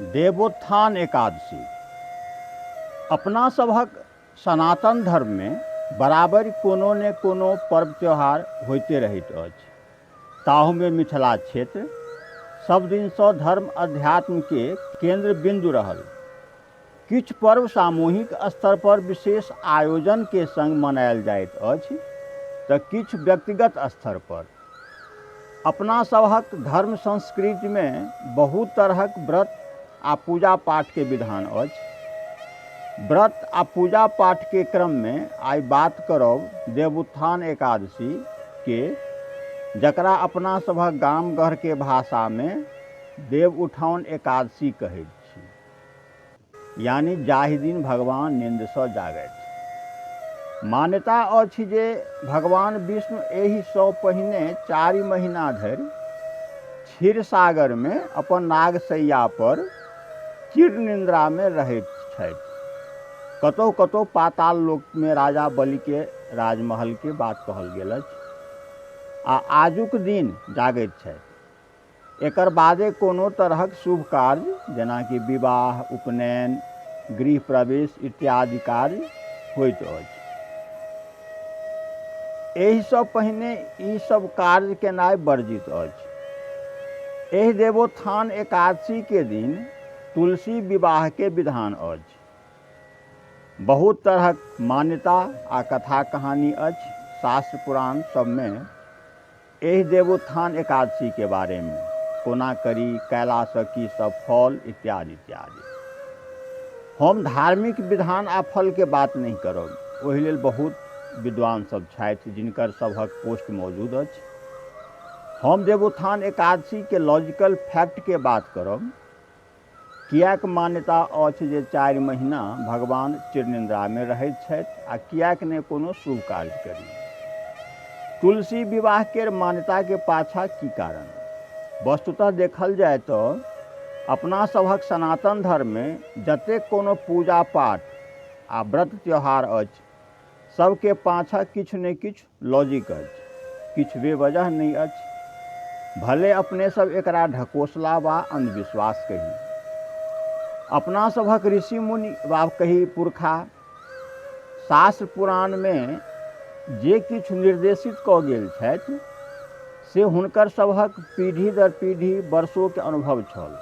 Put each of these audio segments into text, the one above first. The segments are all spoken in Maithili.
देवोत्थान एकादशी। अपना सभक सनातन धर्ममे बराबरि कोनो ने कोनो पर्व त्योहार होइते रहैत अछि। ताहूमे मिथिला क्षेत्र सब दिनसँ धर्म अध्यात्मके केन्द्र बिन्दु रहल। किछु पर्व सामूहिक स्तर पर विशेष आयोजनके संग मनायल जाइत अछि तऽ किछु व्यक्तिगत स्तर पर। अपना सभक धर्म संस्कृतिमे बहुत तरहक व्रत आ पूजा पाठके विधान अछि। व्रत आ पूजा पाठके क्रममे आइ बात करब देवोत्थान एकादशीके, जकरा अपना सभक गाम घरके भाषामे देव उठाओन एकादशी कहैत छी। यानी जाहि दिन भगवान नींदसँ जागथि। मान्यता अछि जे भगवान विष्णु एहिसँ पहिने 4 महीना धरि क्षीरसागरमे अपन नागशय्या पर चिरनिद्रामे रहैत छथि। कतहु कतहु पाताल लोकमे राजा बलिके राजमहलके बात कहल गेल अछि आ आजुक दिन जागैत छथि। एकर बादे कोनो तरहक शुभ कार्य जेनाकि विवाह, उपनयन, गृह प्रवेश इत्यादि कार्य होइत अछि। एहिसँ पहिने ई सब कार्य केनाइ वर्जित अछि। एहि देवोत्थान एकादशी के दिन तुलसी विवाह के विधान अछि। बहुत तरहक मान्यता आ कथा कहानी अछि शास्त्र पुराण सबमे। एहि देवोत्थान एकादशीके बारेमे कोना करी, कयलासँ की सब फल इत्यादि इत्यादि। हम धार्मिक विधान आ फलके बात नहि करब, ओहि लेल बहुत विद्वान सब छथि जिनकर सभक पोस्ट मौजूद अछि। हम देवोत्थान एकादशीके लॉजिकल फैक्टके बात करब। किएक मान्यता अछि जे 4 महीना भगवान चिरनिद्रामे रहैत छथि आ किएक नहि कोनो शुभ कार्य करी? तुलसी विवाह केर मान्यता के पाछा की कारण? वस्तुतः देखल जाय तऽ अपना सभक सनातन धर्ममे जतेक कोनो पूजा पाठ आ व्रत त्योहार अछि सबके पाछा किछु ने किछु लॉजिक अछि, किछु बेवजह नहि अछि। भले अपने सब एकरा ढकोसला वा अंधविश्वास कही। अपना सभक ऋषि मुनि वा कही पुरखा शास्त्र पुराणमे जे किछु निर्देशित कऽ गेल छथि से हुनकर सभक पीढ़ी दर पीढ़ी वर्षोके अनुभव छल,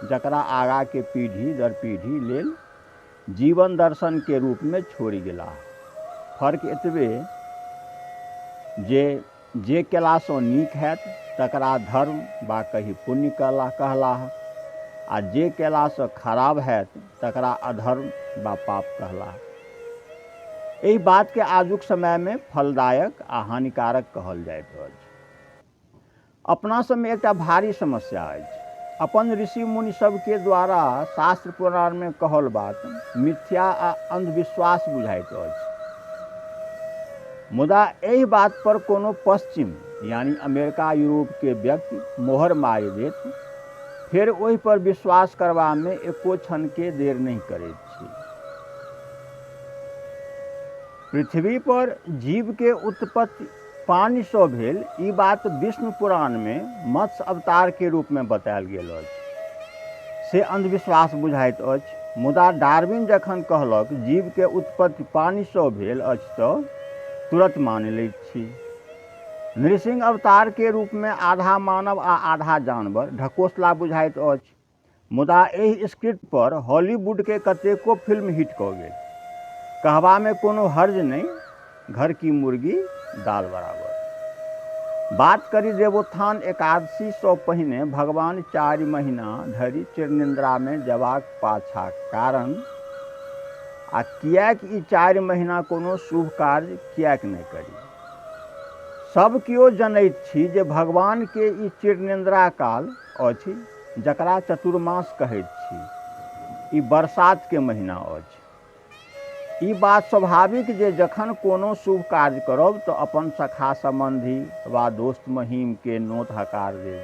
जकरा आगाके पीढ़ी दर पीढ़ी लेल जीवन दर्शन के रूप में छोड़ि गेलाह। फर्क एतबे जे जे केलासँ नीक हैत तकरा धर्म वा कही पुण्य कहलाह आ जे केलासँ खराब हैत तकरा अधर्म वा पाप कहलाह। एहि बातके आजुक समयमे फलदायक आ हानिकारक कहल जाइत अछि। अपना सबमे एकटा भारी समस्या अछि। अपन ऋषि मुनि सबके द्वारा शास्त्र पुराणमे कहल बात मिथ्या आ अंधविश्वास बुझाइत अछि। मुदा एहि बात पर कोनो पश्चिम यानी अमेरिका यूरोप के व्यक्ति मोहर मारि देत, फेर ओहि पर विश्वास करबामे एको क्षण के देर नहि करैत छी। पृथ्वी पर जीव के उत्पत्ति पानिसँ भेल, ई बात विष्णु पुराणमे मत्स्य अवतारके रूपमे बतायल गेल अछि। से अंधविश्वास बुझाइत अछि, मुदा डार्विन जखन कहलक जीवके उत्पत्ति पानिसँ भेल अछि तऽ तुरत मानि लैत छी। नृसिंह अवतारके रूपमे आधा मानव आ आधा जानवर ढकोसला बुझाइत अछि, मुदा एहि स्क्रिप्ट पर हॉलीवुडके कतेको फिल्म हिट कऽ गेल। कहबामे कोनो हर्ज नहि, घर की मुर्गी दाल बराबर। बात करी देवोत्थान एकादशीसँ पहिने भगवान 4 महीना धरि चिरनिद्रामे जेबाक पाछाक कारण आ किएक ई 4 महीना कोनो शुभ कार्य किएक नहि करी। सब केओ जनैत छी जे भगवानके ई चिरनिद्रा काल अछि, जकरा चतुर्मास कहैत छी। ई बरसातके महीना अछि। ई बात स्वाभाविक जे जखन कोनो शुभ कार्य करब तऽ अपन सखा संबंधी वा दोस्त महीम के नोत हकार देब।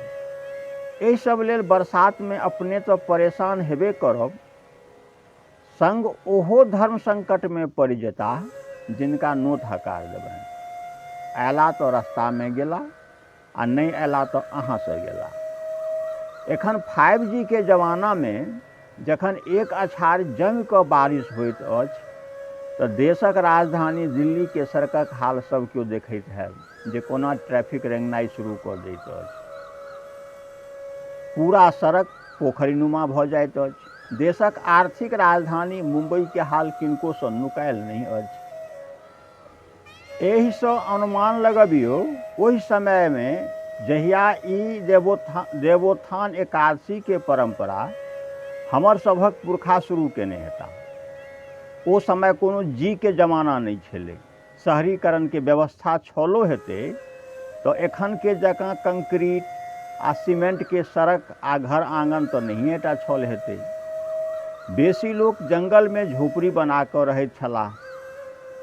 एहि सब लेल बरसातमे अपने तऽ परेशान हेबे करब, संग ओहो धर्म संकटमे पड़ि जेताह जिनका नोत हकार देबनि। अयला तऽ रास्तामे गेला आ नहि अयला तऽ अहाँसँ गेला। एखन 5G के जमानामे जखन एक अछार जमि कऽ बारिश होइत अछि तऽ देशक राजधानी दिल्लीके सड़कक हाल सब केओ देखैत हैब जे कोना ट्रैफिक रेंगनाइ शुरू कऽ दैत अछि। पूरा सड़क पोखरिनुमा भऽ जाइत अछि। देशक आर्थिक राजधानी मुम्बईके हाल किनकोसँ नुकायल नहि अछि। एहिसँ अनुमान लगबियौ ओहि समयमे जहिया ई देवोत्थान एकादशीके परम्परा हमर सभक पुरखा शुरू केने हेता। ओ समय कोनो जीके जमाना नहि छलै। शहरीकरणके व्यवस्था छलो हेतै तऽ एखनके जकाँ कंक्रीट आ सीमेंटके सड़क आ घर आँगन तऽ नहिए टा छल हेतै। बेसी लोक जंगलमे झोपड़ी बना कऽ रहैत छलाह।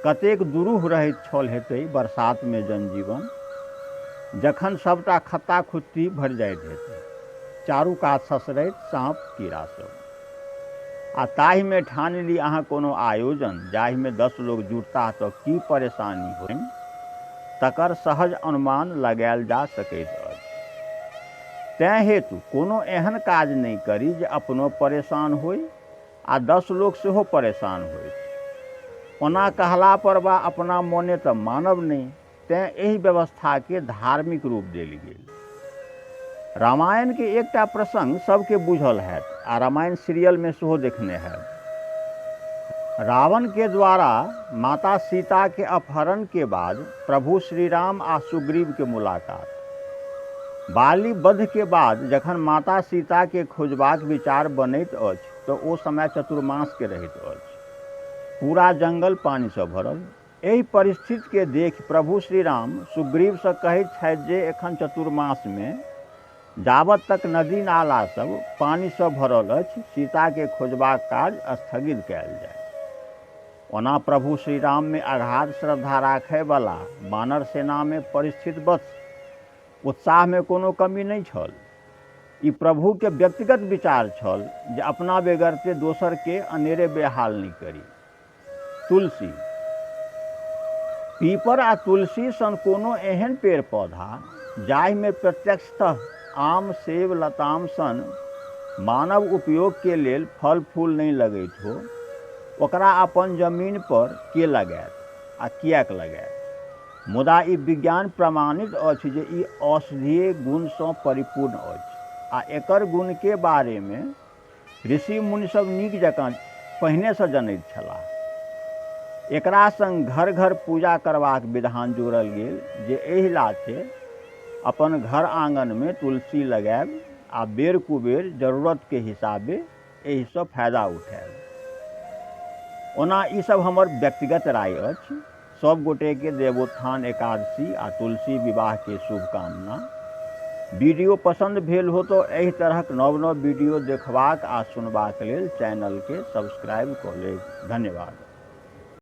कतेक दुरूह रहैत छल हेतै बरसातमे जनजीवन, जखन सभटा खत्ता खुत्ती भरि जाइत हेतै। चारू कात ससरैत साँप कीड़ा सब। आ ताहिमे ठानि ली अहाँ कोनो आयोजन जाहिमे 10 लोक जुटताह तऽ की परेशानी होइन तकर सहज अनुमान लगायल जा सकैत अछि। तेँ हेतु कोनो एहन काज नहि करी जे अपनो परेशान होइ आ 10 लोक सेहो परेशान होथि। ओना कहला पर वा अपना मोने तऽ मानब नहि, तेँ एहि व्यवस्थाके धार्मिक रूप देल गेल। रामायणके एकटा प्रसंग सबके बुझल हैत आ रामायण सीरियलमे सेहो देखने हैब। रावण के द्वारा माता सीता के अपहरण के बाद प्रभु श्री राम आ सुग्रीव के मुलाकात। बाली वध के बाद जखन माता सीता के खोजबाक विचार बनैत अछि तऽ ओ समय चतुर्मास के रहैत अछि। पूरा जंगल पानिसँ भरल। एहि परिस्थितिके देखि प्रभु श्री राम सुग्रीवसँ कहैत छथि जे एखन चतुर्मासमे जाबत तक नदी नाला सब पानिसँ भरल अछि सीताके खोजबाक कार्य स्थगित कयल जाय। ओना प्रभु श्री राममे अगाध श्रद्धा राखयवला वानर सेनामे परिस्थितिवश उत्साहमे कोनो कमी नहि छल। ई प्रभुके व्यक्तिगत विचार छल जे अपना बेगरते दोसरके अनेरे बेहाल नहि करी। तुलसी पीपर आ तुलसी सन कोनो एहन पेड़ पौधा जाहिमे प्रत्यक्षतः आम सेब लताम सन मानव उपयोगके लेल फल फूल नहि लगैत हो, ओकरा अपन जमीन पर के लगायत आ किएक लगायत? मुदा ई विज्ञान प्रमाणित अछि जे ई औषधीय गुणसँ परिपूर्ण अछि आ एकर गुणके बारेमे ऋषि मुनि सब नीक जकाँ पहिनेसँ जनैत छलाह। एकरा संग घर घर पूजा करबाक विधान जोड़ल गेल जे एहि लाथे अपन घर आंगनमे तुलसी लगायब आ बेर कुबेर जरूरतके हिसाबे एहिसँ फायदा उठायब। ओना ई सब हमर व्यक्तिगत राय अछि। सब गोटेके देवोत्थान एकादशी आ तुलसी विवाहके शुभकामना। वीडियो पसंद भेल हो तो एहि तरहक नव नव वीडियो देखबाक आ सुनबाक लेल चैनलके सब्सक्राइब कऽ लेब। धन्यवाद।